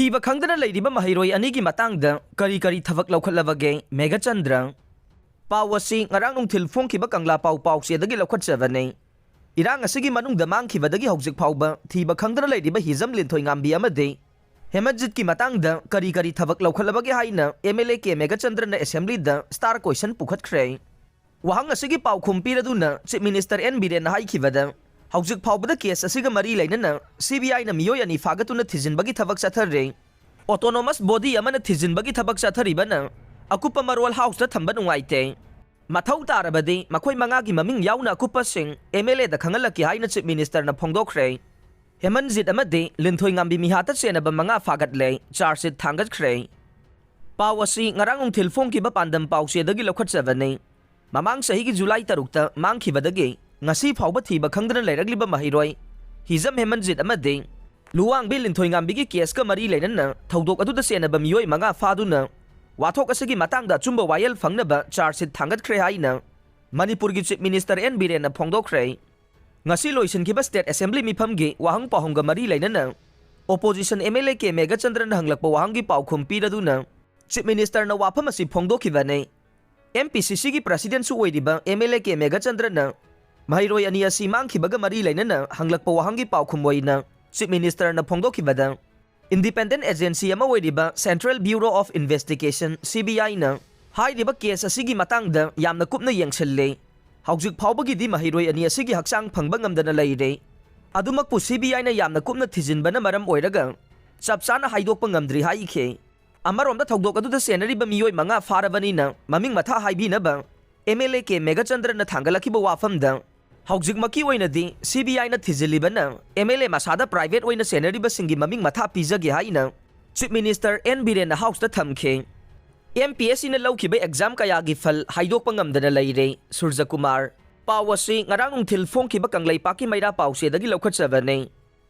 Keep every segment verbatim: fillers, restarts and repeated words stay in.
ꯊꯤꯕ ꯈꯪꯗꯅ ꯂꯩꯔꯤꯕ ꯃꯍꯩꯔꯣꯏ ꯑꯅꯤꯒꯤ ꯃꯇꯥꯡꯗ ꯀꯔꯤ ꯀꯔꯤ ꯊꯕꯛ ꯂꯧꯈꯠꯂꯕꯒꯦ, ꯃꯦꯘꯆꯟꯗ꯭ꯔ? ꯄꯥꯎ ꯑꯁꯤ ꯉꯔꯥꯡ ꯅꯨꯡꯊꯤꯜ ꯐꯣꯡꯈꯤꯕ ꯀꯪꯂꯥ ꯄꯥꯎ ꯄꯥꯎꯆꯦꯗꯒꯤ ꯂꯧꯈꯠꯆꯕꯅꯤ꯫ ꯏꯔꯥꯡ ꯑꯁꯤꯒꯤ ꯃꯅꯨꯡꯗ ꯃꯥꯡꯈꯤꯕꯗꯒꯤ ꯍꯧꯖꯤꯛ ꯐꯥꯎꯕ ꯊꯤꯕ ꯈꯪꯗꯅ ꯂꯩꯔꯤꯕ ꯍꯤꯖꯝ ꯂꯤꯟꯊꯣꯏꯉꯥꯝꯕꯤ ꯑꯃꯗꯤ ꯍꯦꯃꯟꯖꯤꯠꯀꯤ ꯃꯇꯥꯡꯗ ꯀꯔꯤ ꯀꯔꯤ ꯊꯕꯛ ꯂꯧꯈꯠꯂꯕꯒꯦ ꯍꯥꯏꯅ ꯑꯦꯝ ꯑꯦꯜ ꯑꯦ ꯀꯦ ꯃꯦꯘꯆꯟꯗ꯭ꯔꯅ ꯑꯦꯁꯦꯝꯕ꯭ꯂꯤꯗ ꯁ꯭ꯇꯥꯔ ꯀꯣꯏꯁꯟ ꯄꯨꯈꯠꯈ꯭ꯔꯦ꯫ ꯋꯥꯍꯪ ꯑꯁꯤꯒꯤ ꯄꯥꯎꯈꯨꯝ ꯄꯤꯔꯗꯨꯅ ꯆꯤꯐ ꯃꯤꯅꯤꯁꯇꯔ ꯑꯦꯟ ꯕꯤꯔꯦꯟꯅ ꯍꯥꯏꯈꯤꯕꯗ, ꯍꯧꯖꯤꯛ ꯐꯥꯎꯕꯗ ꯀꯦꯁ ꯑꯁꯤꯒ ꯃꯔꯤ ꯂꯩꯅꯅ ꯁꯤ ꯕꯤ ꯑꯥꯏꯅ ꯃꯤꯑꯣꯏ ꯑꯅꯤ ꯐꯥꯒꯠꯇꯨꯅ ꯊꯤꯖꯤꯟꯕꯒꯤ ꯊꯕꯛ ꯆꯠꯊꯔꯤ꯫ ꯑꯣꯇꯣꯅꯣꯃꯁ ꯕꯣꯗꯤ ꯑꯃꯅ ꯊꯤꯖꯤꯟꯕꯒꯤ ꯊꯕꯛ ꯆꯠꯊꯔꯤꯕꯅ ꯑꯀꯨꯞꯄ ꯃꯔꯣꯜ ꯍꯥꯎꯁꯇ ꯊꯝꯕ ꯅꯨꯡꯉꯥꯏꯇꯦ꯫ ꯃꯊꯧ ꯇꯥꯔꯕꯗꯤ ꯃꯈꯣꯏ ꯃꯉꯥꯒꯤ ꯃꯃꯤꯡ ꯌꯥꯎꯅ ꯑꯀꯨꯞꯄꯁꯤꯡ ꯑꯦꯝ ꯑꯦꯜ ꯑꯦꯗ ꯈꯪꯍꯜꯂꯛꯀꯦ ꯍꯥꯏꯅ ꯆꯤꯐ ꯃꯤꯅꯤꯁꯇꯔꯅ ꯐꯣꯡꯗꯣꯛꯈ꯭ꯔꯦ꯫ ꯍꯦꯃꯟꯖꯤꯠ ꯑꯃꯗꯤ ꯂꯤꯟꯊꯣꯏꯉꯥꯝꯕꯤ ꯃꯤꯍꯥꯠꯇ ꯆꯦꯟꯅꯕ ꯃꯉꯥ ꯐꯥꯒꯠꯂꯦ, ꯆꯥꯔꯖ ꯁꯤꯠ ꯊꯥꯡꯒꯠꯈ꯭ꯔꯦ꯫ ꯄꯥꯎ ꯑꯁꯤ ꯉꯔꯥꯡ ꯅꯨꯡꯊꯤꯜ ꯐꯣꯡꯈꯤꯕ ꯄꯥꯟꯗꯝ ꯄꯥꯎꯆꯦꯗꯒꯤ ꯂꯧꯈꯠꯆꯕꯅꯤ꯫ ꯃꯃꯥꯡ ꯆꯍꯤꯒꯤ ꯖꯨꯂꯥꯏ ꯇꯔꯨꯛꯇ ꯃꯥꯡꯈꯤꯕꯗꯒꯤ ꯉꯁꯤ ꯐꯥꯎꯕ ꯊꯤꯕ ꯈꯪꯗꯅ ꯂꯩꯔꯛꯂꯤꯕ ꯃꯍꯩꯔꯣꯏ ꯍꯤꯖꯝ ꯍꯦꯃꯟꯖꯤꯠ ꯑꯃꯗꯤ ꯂꯨꯋꯥꯡꯕꯤ ꯂꯤꯟꯊꯣꯏꯉꯥꯝꯕꯤꯒꯤ ꯀꯦꯁꯀ ꯃꯔꯤ ꯂꯩꯅꯅ ꯊꯧꯗꯣꯛ ꯑꯗꯨꯗ ꯆꯦꯟꯅꯕ ꯃꯤꯑꯣꯏ ꯃꯉꯥ ꯐꯥꯗꯨꯅ ꯋꯥꯊꯣꯛ ꯑꯁꯤꯒꯤ ꯃꯇꯥꯡꯗ ꯑꯆꯨꯝꯕ ꯋꯥꯌꯦꯜ ꯐꯪꯅꯕ ꯆꯥꯔꯖ ꯁꯤꯠ ꯊꯥꯡꯒꯠꯈ꯭ꯔꯦ ꯍꯥꯏꯅ ꯃꯅꯤꯄꯨꯔꯒꯤ ꯆꯤꯐ ꯃꯤꯅꯤꯁꯇꯔ ꯑꯦꯟ ꯕꯤꯔꯦꯟꯅ ꯐꯣꯡꯗꯣꯛꯈ꯭ꯔꯦ꯫ ꯉꯁꯤ ꯂꯣꯏꯁꯤꯟꯈꯤꯕ ꯁ꯭ꯇꯦꯠ ꯑꯦꯁꯦꯝꯕ꯭ꯂꯤ ꯃꯤꯐꯝꯒꯤ ꯋꯥꯍꯪ ꯄꯥꯎꯍꯪꯒ ꯃꯔꯤ ꯂꯩꯅꯅ opposition M L A K ꯃꯦꯘꯆꯟꯗ꯭ꯔꯅ ꯍꯪꯂꯛꯄ ꯋꯥꯍꯪꯒꯤ ꯄꯥꯎꯈꯨꯝ ꯄꯤꯔꯗꯨꯅ ꯆꯤꯐ ꯃꯤꯅꯤꯁꯇꯔꯅ ꯋꯥꯐꯝ ꯑꯁꯤ ꯐꯣꯡꯗꯣꯛꯈꯤꯕꯅꯤ꯫ ꯑꯦꯝ ꯄꯤ ꯁꯤ ꯁꯤꯒꯤ ꯄ꯭ꯔꯁꯤꯗꯦꯟꯁꯨ ꯑꯣꯏꯔꯤꯕ ꯑꯦꯝ ꯑꯦꯜ ꯑꯦ ꯀꯦ ꯃꯦꯘꯆꯟꯗ꯭ꯔꯅ ꯃꯍꯩꯔꯣꯏ ꯑꯅꯤ ꯑꯁꯤ ꯃꯥꯡꯈꯤꯕꯒ ꯃꯔꯤ ꯂꯩꯅꯅ ꯍꯪꯂꯛꯄ ꯋꯥꯍꯪꯒꯤ ꯄꯥꯎꯈꯨꯝ ꯑꯣꯏꯅ ꯆꯤꯐ ꯃꯤꯅꯤꯁꯇꯔꯅ ꯐꯣꯡꯗꯣꯛꯈꯤꯕꯗ, ꯏꯟꯗꯤꯄꯦꯟꯗꯦꯟ ꯑꯦꯖꯦꯟꯁꯤ ꯑꯃ ꯑꯣꯏꯔꯤꯕ central bureau of investigation, C B ꯑꯥꯏꯅ ꯍꯥꯏꯔꯤꯕ ꯀꯦꯁ ꯑꯁꯤꯒꯤ ꯃꯇꯥꯡꯗ ꯌꯥꯝꯅ ꯀꯨꯞꯅ ꯌꯦꯡꯁꯤꯜꯂꯦ꯫ ꯍꯧꯖꯤꯛ ꯐꯥꯎꯕꯒꯤꯗꯤ ꯃꯍꯩꯔꯣꯏ ꯑꯅꯤ ꯑꯁꯤꯒꯤ ꯍꯛꯆꯥꯡ ꯐꯪꯕ ꯉꯝꯗꯅ ꯂꯩꯔꯦ꯫ ꯑꯗꯨꯃꯛꯄꯨ ꯁꯤ ꯕꯤ ꯑꯥꯏꯅ ꯌꯥꯝꯅ ꯀꯨꯞꯅ ꯊꯤꯖꯤꯟꯕꯅ ꯃꯔꯝ ꯑꯣꯏꯔꯒ ꯆꯞ ꯆꯥꯅ ꯍꯥꯏꯗꯣꯛꯄ ꯉꯝꯗ꯭ꯔꯤ ꯍꯥꯏꯈꯤ꯫ ꯑꯃꯔꯣꯝꯗ ꯊꯧꯗꯣꯛ ꯑꯗꯨꯗ ꯆꯦꯟꯅꯔꯤꯕ ꯃꯤꯑꯣꯏ ꯃꯉꯥ ꯐꯥꯔꯕꯅꯤꯅ ꯃꯃꯤꯡ ꯃꯊꯥ ꯍꯥꯏꯕꯤꯅꯕ ꯑꯦꯝ ꯑꯦꯜ ꯑꯦ ꯀꯦ ꯃꯦꯘꯆꯟꯗ꯭ꯔꯅ ꯊꯥꯡꯒꯠꯂꯛꯈꯤꯕ ꯋꯥꯐꯝꯗ, ꯍꯧꯖꯤꯛꯃꯛꯀꯤ ꯑꯣꯏꯅꯗꯤ ꯁꯤ ꯕꯤ ꯑꯥꯏꯅ ꯊꯤꯖꯤꯜꯂꯤꯕꯅ ꯑꯦꯝ ꯑꯦꯜ ꯑꯦ ꯃꯁꯥꯗ ꯄ꯭ꯔꯥꯏꯚꯦꯠ ꯑꯣꯏꯅ ꯆꯦꯟꯅꯔꯤꯕꯁꯤꯡꯒꯤ ꯃꯃꯤꯡ ꯃꯊꯥ ꯄꯤꯖꯒꯦ ꯍꯥꯏꯅ ꯆꯤꯐ ꯃꯤꯅꯤꯁꯇꯔ ꯑꯦꯟ ꯕꯤꯔꯦꯟꯅ ꯍꯥꯎꯁꯇ ꯊꯝꯈꯤ꯫ ꯑꯦꯝ ꯄꯤ ꯑꯦꯁ ꯁꯤꯅ ꯂꯧꯈꯤꯕ ꯑꯦꯛꯖꯥꯝ ꯀꯌꯥꯒꯤ ꯐꯜ ꯍꯥꯏꯗꯣꯛꯄ ꯉꯝꯗꯅ ꯂꯩꯔꯦ, ꯁꯨꯔꯖꯀꯨꯃꯥꯔ꯫ ꯄꯥꯎ ꯑꯁꯤ ꯉꯔꯥꯡ ꯅꯨꯡꯊꯤꯜ ꯐꯣꯡꯈꯤꯕ ꯀꯪꯂꯩꯄꯥꯛꯀꯤ ꯃꯩꯔꯥ ꯄꯥꯎꯆꯦꯗꯒꯤ ꯂꯧꯈꯠꯆꯕꯅꯤ꯫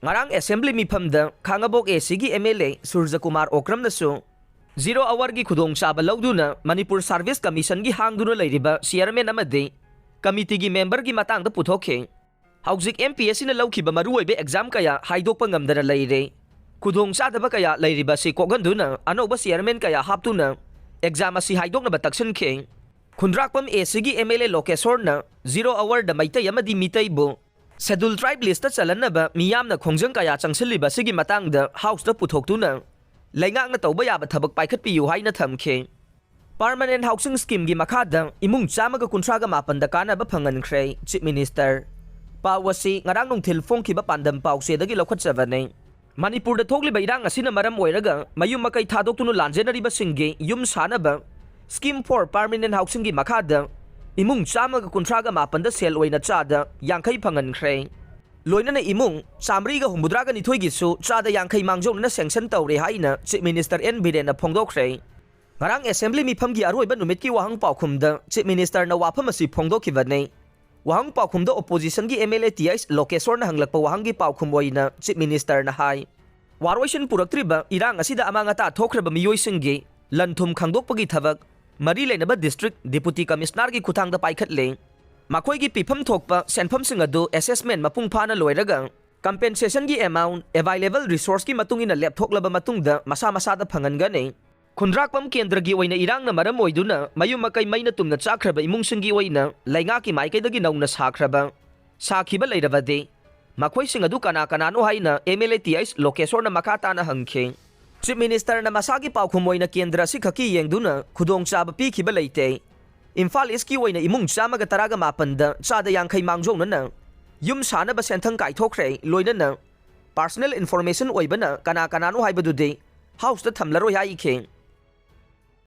ꯉꯔꯥꯡ ꯑꯦꯁꯦꯝꯕ꯭ꯂꯤ ꯃꯤꯐꯝꯗ ꯈꯥꯉꯕꯣꯛ ꯑꯦ ꯁꯤꯒꯤ ꯑꯦꯝ ꯑꯦꯜ ꯑꯦ ꯁꯨꯔꯖꯀꯨꯃꯥꯔ ꯑꯣꯀ꯭ꯔꯝꯅꯁꯨ ꯖꯤꯔꯣ ꯑꯋꯥꯔꯒꯤ ꯈꯨꯗꯣꯡꯆꯥꯕ ꯂꯧꯗꯨꯅ ꯃꯅꯤꯄꯨꯔ ꯁꯥꯔꯚꯤꯁ ꯀꯃꯤꯁꯟꯒꯤ ꯍꯥꯡꯗꯨꯅ ꯂꯩꯔꯤꯕ ꯆꯤꯌꯔꯃꯦꯟ ꯑꯃꯗꯤ ꯀꯃꯤꯇꯤꯒꯤ ꯃꯦꯝꯕꯔꯒꯤ ꯃꯇꯥꯡꯗ ꯄꯨꯊꯣꯛꯈꯤ꯫ ꯍꯧꯖꯤꯛ ꯑꯦꯝ ꯄꯤ ꯑꯦꯁ ꯁꯤꯅ ꯂꯧꯈꯤꯕ ꯃꯔꯨꯑꯣꯏꯕ ꯑꯦꯛꯖꯥꯝ ꯀꯌꯥ ꯍꯥꯏꯗꯣꯛꯄ ꯉꯝꯗꯅ ꯂꯩꯔꯦ꯫ ꯈꯨꯗꯣꯡ ꯆꯥꯗꯕ ꯀꯌꯥ ꯂꯩꯔꯤꯕ ꯑꯁꯤ ꯀꯣꯛꯍꯟꯗꯨꯅ ꯑꯅꯧꯕ ꯆꯤꯌꯔꯃꯦꯟ ꯀꯌꯥ ꯍꯥꯞꯇꯨꯅ ꯑꯦꯛꯖꯥꯝ ꯑꯁꯤ ꯍꯥꯏꯗꯣꯛꯅꯕ ꯇꯛꯁꯤꯟꯈꯤ꯫ ꯈꯨꯟꯗ꯭ꯔꯥꯛꯄꯝ ꯑꯦ ꯁꯤꯒꯤ ꯑꯦꯝ ꯑꯦꯜ ꯑꯦ ꯂꯣꯀꯦꯁꯣꯔꯅ ꯖꯤꯔꯣ ꯑꯋꯥꯔꯗ ꯃꯩꯇꯩ ꯑꯃꯗꯤ ꯃꯤꯇꯩꯕꯨ ꯁꯦꯗꯨꯜ ꯇ꯭ꯔꯥꯏꯕ ꯂꯤꯁꯇ ꯆꯜꯍꯟꯅꯕ ꯃꯤꯌꯥꯝꯅ ꯈꯣꯡꯖꯪ ꯀꯌꯥ ꯆꯪꯁꯤꯜꯂꯤꯕ ꯑꯁꯤꯒꯤ ꯃꯇꯥꯡꯗ ꯍꯥꯎꯁꯇ ꯄꯨꯊꯣꯛꯇꯨꯅ ꯂꯩꯉꯥꯛꯅ ꯇꯧꯕ ꯌꯥꯕ ꯊꯕꯛ ꯄꯥꯏꯈꯠꯄꯤꯌꯨ ꯍꯥꯏꯅ ꯊꯝꯈꯤ꯫ ꯄꯥꯔꯃꯅꯦꯟ ꯍꯥꯎꯁꯤꯡ ꯁ꯭ꯀꯤꯝꯒꯤ ꯃꯈꯥꯗ ꯏꯃꯨꯡ ꯆꯥꯝꯃꯒ ꯀꯨꯟꯊ꯭ꯔꯥꯒ ꯃꯥꯄꯟꯗ ꯀꯥꯟꯅꯕ ꯐꯪꯍꯟꯈ꯭ꯔꯦ, ꯆꯤꯐ ꯃꯤꯅꯤꯁꯇꯔ꯫ ꯄꯥꯎ ꯑꯁꯤ ꯉꯔꯥꯡ ꯅꯨꯡꯊꯤꯜ ꯐꯣꯡꯈꯤꯕ ꯄꯥꯟꯗꯝ ꯄꯥꯎꯆꯦꯗꯒꯤ ꯂꯧꯈꯠꯆꯕꯅꯤ꯫ ꯃꯅꯤꯄꯨꯔꯗ ꯊꯣꯛꯂꯤꯕ ꯏꯔꯥꯡ ꯑꯁꯤꯅ ꯃꯔꯝ ꯑꯣꯏꯔꯒ ꯃꯌꯨꯝ ꯃꯀꯩ ꯊꯥꯗꯣꯛꯇꯨꯅ ꯂꯥꯟꯖꯦꯟꯅꯔꯤꯕꯁꯤꯡꯒꯤ ꯌꯨꯝ ꯁꯥꯅꯕ ꯁ꯭ꯀꯤꯝ ꯐꯣꯔ ꯄꯥꯔꯃꯤꯅꯦꯟ ꯍꯥꯎꯁꯤꯡꯒꯤ ꯃꯈꯥꯗ ꯏꯃꯨꯡ ꯆꯥꯝꯃꯒ ꯀꯨꯟꯊ꯭ꯔꯥꯒ ꯃꯥꯄꯟꯗ ꯁꯦꯜ ꯑꯣꯏꯅ ꯆꯥꯗ ꯌꯥꯡꯈꯩ ꯐꯪꯍꯟꯈ꯭ꯔꯦ꯫ ꯂꯣꯏꯅꯅ ꯏꯃꯨꯡ ꯆꯥꯃꯔꯤꯒ ꯍꯨꯝꯐꯨꯇꯔꯥꯒ ꯅꯤꯊꯣꯏꯒꯤꯁꯨ ꯆꯥꯗ ꯌꯥꯡꯈꯩ ꯃꯥꯡꯖꯧꯅꯅ ꯁꯦꯡꯁꯟ ꯇꯧꯔꯦ ꯍꯥꯏꯅ ꯆꯤꯐ ꯃꯤꯅꯤꯁꯇꯔ ꯑꯦꯟ ꯕꯤꯔꯦꯟꯅ ꯐꯣꯡꯗꯣꯛꯈ꯭ꯔꯦ꯫ ꯉꯔꯥꯡ ꯑꯦꯁꯦꯝꯕ꯭ꯂꯤ ꯃꯤꯐꯝꯒꯤ ꯑꯔꯣꯏꯕ ꯅꯨꯃꯤꯠꯀꯤ ꯋꯥꯍꯪ ꯄꯥꯎꯈꯨꯝꯗ ꯆꯤꯐ ꯃꯤꯅꯤꯁꯇꯔꯅ ꯋꯥꯐꯝ ꯑꯁꯤ ꯐꯣꯡꯗꯣꯛꯈꯤꯕꯅꯤ꯫ ꯋꯥꯍꯪ ꯄꯥꯎꯈꯨꯝꯗ ꯑꯣꯄꯣꯖꯤꯁꯟꯒꯤ M L A T H ꯂꯣꯀꯦꯁꯣꯔꯅ ꯍꯪꯂꯛꯄ ꯋꯥꯍꯪꯒꯤ ꯄꯥꯎꯈꯨꯝ ꯑꯣꯏꯅ ꯆꯤꯐ ꯃꯤꯅꯤꯁꯇꯔꯅ ꯍꯥꯏ, ꯋꯥꯔꯣꯏꯁꯤꯟ ꯄꯨꯔꯛꯇ꯭ꯔꯤꯕ ꯏꯔꯥꯡ ꯑꯁꯤꯗ ꯑꯃꯥꯡ ꯑꯇꯥ ꯊꯣꯛꯈ꯭ꯔꯕ ꯃꯤꯑꯣꯏꯁꯤꯡꯒꯤ ꯂꯟ ꯊꯨꯝ ꯈꯪꯗꯣꯛꯄꯒꯤ ꯊꯕꯛ ꯃꯔꯤ ꯂꯩꯅꯕ ꯗꯤꯁꯇ꯭ꯔꯤꯛ ꯗꯤꯄꯨꯇꯤ ꯀꯃꯤꯁꯅꯔꯒꯤ ꯈꯨꯠꯊꯥꯡꯗ ꯄꯥꯏꯈꯠꯂꯦ꯫ ꯃꯈꯣꯏꯒꯤ ꯄꯤꯐꯝ ꯊꯣꯛꯄ ꯁꯦꯟꯐꯝꯁꯤꯡ ꯑꯗꯨ ꯑꯦꯁꯦꯁꯃꯦꯟ ꯃꯄꯨꯡ ꯐꯥꯅ ꯂꯣꯏꯔꯒ ꯀꯝꯄꯦꯟꯁꯦꯁꯟꯒꯤ ꯑꯦꯃꯥꯎꯟ ꯑꯦꯚꯥꯏꯂꯦꯕꯜ ꯔꯤꯁꯣꯔꯁꯀꯤ ꯃꯇꯨꯡ ꯏꯟꯅ ꯂꯦꯞꯊꯣꯛꯂꯕ ꯃꯇꯨꯡꯗ ꯃꯁꯥ ꯃꯁꯥꯗ ꯐꯪꯍꯟꯒꯅꯤ꯫ ꯈꯨꯟꯗ꯭ꯔꯥꯛꯄꯝ ꯀꯦꯟꯗ꯭ꯔꯒꯤ ꯑꯣꯏꯅ ꯏꯔꯥꯡꯅ ꯃꯔꯝ ꯑꯣꯏꯗꯨꯅ ꯃꯌꯨꯝ ꯃꯀꯩ ꯃꯩꯅ ꯇꯨꯝꯅ ꯆꯥꯛꯈ꯭ꯔꯕ ꯏꯃꯨꯡꯁꯤꯡꯒꯤ ꯑꯣꯏꯅ ꯂꯩꯉꯥꯛꯀꯤ ꯃꯥꯏꯀꯩꯗꯒꯤ ꯅꯧꯅ ꯁꯥꯈ꯭ꯔꯕ, ꯁꯥꯈꯤꯕ ꯂꯩꯔꯕꯗꯤ ꯃꯈꯣꯏꯁꯤꯡ ꯑꯗꯨ ꯀꯅꯥ ꯀꯅꯥꯅꯣ ꯍꯥꯏꯅ M L A T H ꯂꯣꯀꯦꯁꯣꯔꯅ ꯃꯈꯥ ꯇꯥꯅ ꯍꯪꯈꯤ꯫ ꯆꯤꯐ ꯃꯤꯅꯤꯁꯇꯔꯅ ꯃꯁꯥꯒꯤ ꯄꯥꯎꯈꯨꯝ ꯑꯣꯏꯅ ꯀꯦꯟꯗ꯭ꯔ ꯑꯁꯤꯈꯛꯀꯤ ꯌꯦꯡꯗꯨꯅ ꯈꯨꯗꯣꯡꯆꯥꯕ ꯄꯤꯈꯤꯕ ꯂꯩꯇꯦ꯫ ꯏꯝꯐꯥꯜ ꯏꯁꯀꯤ ꯑꯣꯏꯅ ꯏꯃꯨꯡ ꯆꯥꯝꯃꯒ ꯇꯔꯥꯒ ꯃꯥꯄꯟꯗ ꯆꯥꯗ ꯌꯥꯡꯈꯩ ꯃꯥꯡꯖꯧꯅꯅ ꯌꯨꯝ ꯁꯥꯅꯕ ꯁꯦꯟꯊꯪ ꯀꯥꯏꯊꯣꯛꯈ꯭ꯔꯦ, ꯂꯣꯏꯅꯅ ꯄꯥꯔꯁꯅꯦꯜ ꯏꯟꯐꯣꯔꯃꯦꯁꯟ ꯑꯣꯏꯕꯅ ꯀꯅꯥ ꯀꯅꯥꯅꯣ ꯍꯥꯏꯕꯗꯨꯗꯤ ꯍꯥꯎꯁꯇ ꯊꯝꯂꯔꯣꯏ ꯍꯥꯏꯈꯤ꯫